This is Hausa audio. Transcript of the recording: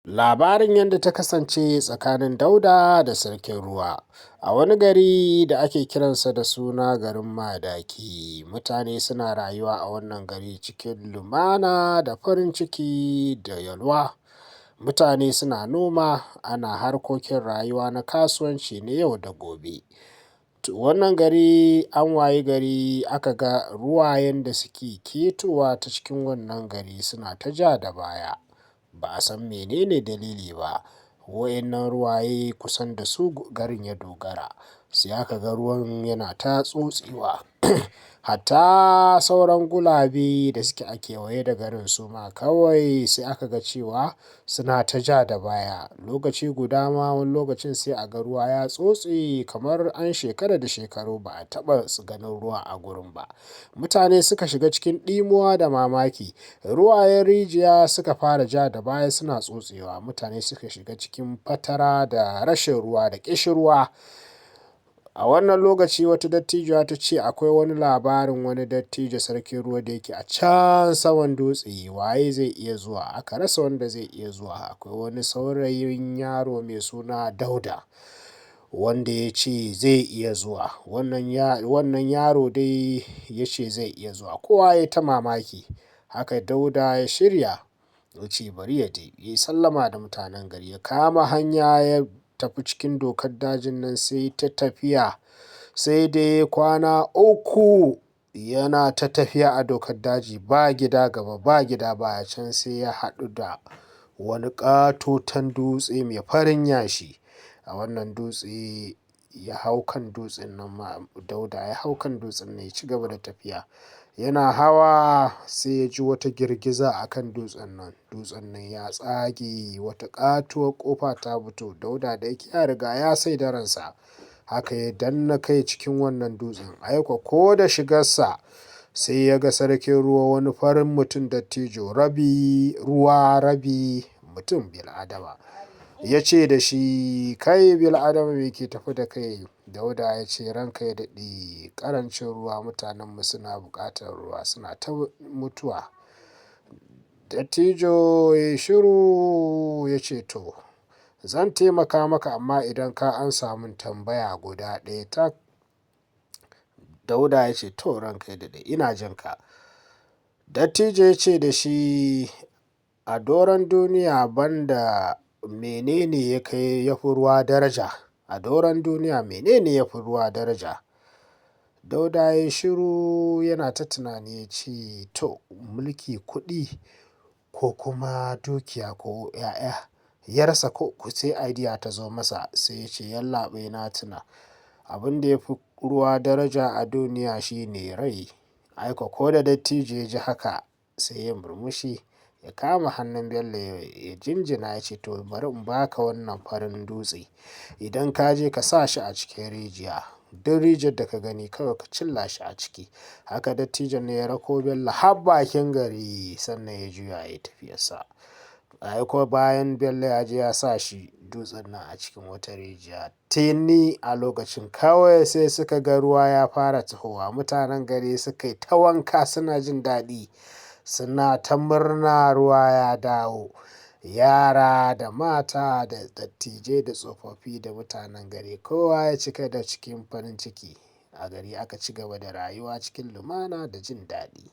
Labarin yadda ta kasance tsakanin Dauda da Sarkin Ruwa. A wani gari da ake kiransa da suna garin Madaki, mutane suna rayuwa a wannan gari cikin lumana da farin ciki da yalwa. Mutane suna noma, ana harkokin rayuwa na kasuwanci na yau da gobe. To wannan gari an wayi gari aka ga ruwayen da suke ketowa ta cikin wannan gari suna ta ja da baya. Ba a san menene dalili ba. Wa'innan ruwaye kusan da su garin ya dogara. Sai aka ga ruwan yana ta tsotsewa. Hatta sauran gulabe da suke a kewaye da garin su ma kawai sai aka ga cewa suna ta ja da baya. Lokaci guda ma wani lokacin sai a ga ruwa ya tsotse kamar an shekara da shekaru ba a taɓa ganin ruwa a gurin ba. Mutane suka shiga cikin ɗimuwa da mamaki. Ruwayen rijiya suka fara ja da baya suna tsotsewa. Mutane suka shiga cikin fatara da rashin ruwa da ƙishirwa. A wannan lokaci wata dattijuwa ta ce akwai wani labarin wani dattijo sarkin ruwa da yake a can saman dutse, waye zai iya zuwa? Aka rasa wanda zai iya zuwa. Akwai wani saurayin yaro mai suna Dauda wanda ya ce zai iya zuwa. Wannan yaro dai ya ce zai iya zuwa. Kowa ya ta mamaki. Haka Dauda ya shirya ya ce bari ya je. Ya yi sallama da mutanen gari, ya kama hanya ya tafi cikin dokar dajin nan sai ta tafiya. Sai dai kwana 3 yana ta tafiya a dokar daji, ba gida gaba ba gida baya. Can sai ya haɗu da wani ƙatoton dutse mai farin yashi. A wannan dutse ya hau kan dutsen nan ma Dauda ya hau kan dutsen nan ya ci gaba da tafiya. Yana hawa sai ya ji wata girgiza a kan dutsen nan. Dutsen nan ya tsage, wata ƙatuwar ƙofa ta fito. Dauda da yake ya riga ya sai da ransa. Haka ya danna kai cikin wannan dutsen. Ai ko ko da shigarsa sai ya ga sarkin ruwa, wani farin mutum dattijo, rabi ruwa rabi mutum bil'adama. Ya ce da shi, "Kai bil'adama, me ke tafi da kai?" Dauda ya ce, "Ranka ya daɗe, ƙarancin ruwa, mutanenmu suna buƙatar ruwa, suna ta mutuwa." Dattijo ya yi shiru ya ce, "To, zan taimaka maka amma idan ka amsa min tambaya guda ɗaya tak." Dauda ya ce, "To, ranka ya daɗe, ina jin ka." Dattijo ya ce da shi, "A doron duniya banda menene ya kai ya fi ruwa daraja? A doron duniya menene ya fi ruwa daraja?" Dauda ya yi shiru yana ta tunani ya ce, "To, mulki, kuɗi ko kuma dukiya ko 'ya'ya?" Ya rasa ko sai idea ta zo masa sai ya ce, "Yallaɓai, na tuna. Abin da ya fi ruwa daraja a duniya shine rai." Ai ko ko da dattijo ya ji haka sai ya murmushi, ya kama hannun Bello ya jinjina ya ce, "To, bari in baka wannan farin dutse. Idan ka je ka sa shi a cikin rijiya, duk rijiyar da ka gani kawai ka cilla shi a ciki." Haka dattijon ne ya rako Bello har bakin gari sannan ya juya ya tafiyarsa. Ai ko bayan Bello ya je ya sa shi dutsen nan a cikin wata rijiya, tuni a lokacin kawai sai suka ga ruwa ya fara tahowa. Mutanen gari suka yi ta wanka suna jin daɗi, suna ta murna ruwa ya dawo. Yara da mata da dattijai da tsofaffi da mutanen gari kowa ya cika da cikin farin ciki. A gari aka ci gaba da rayuwa cikin lumana da jin daɗi.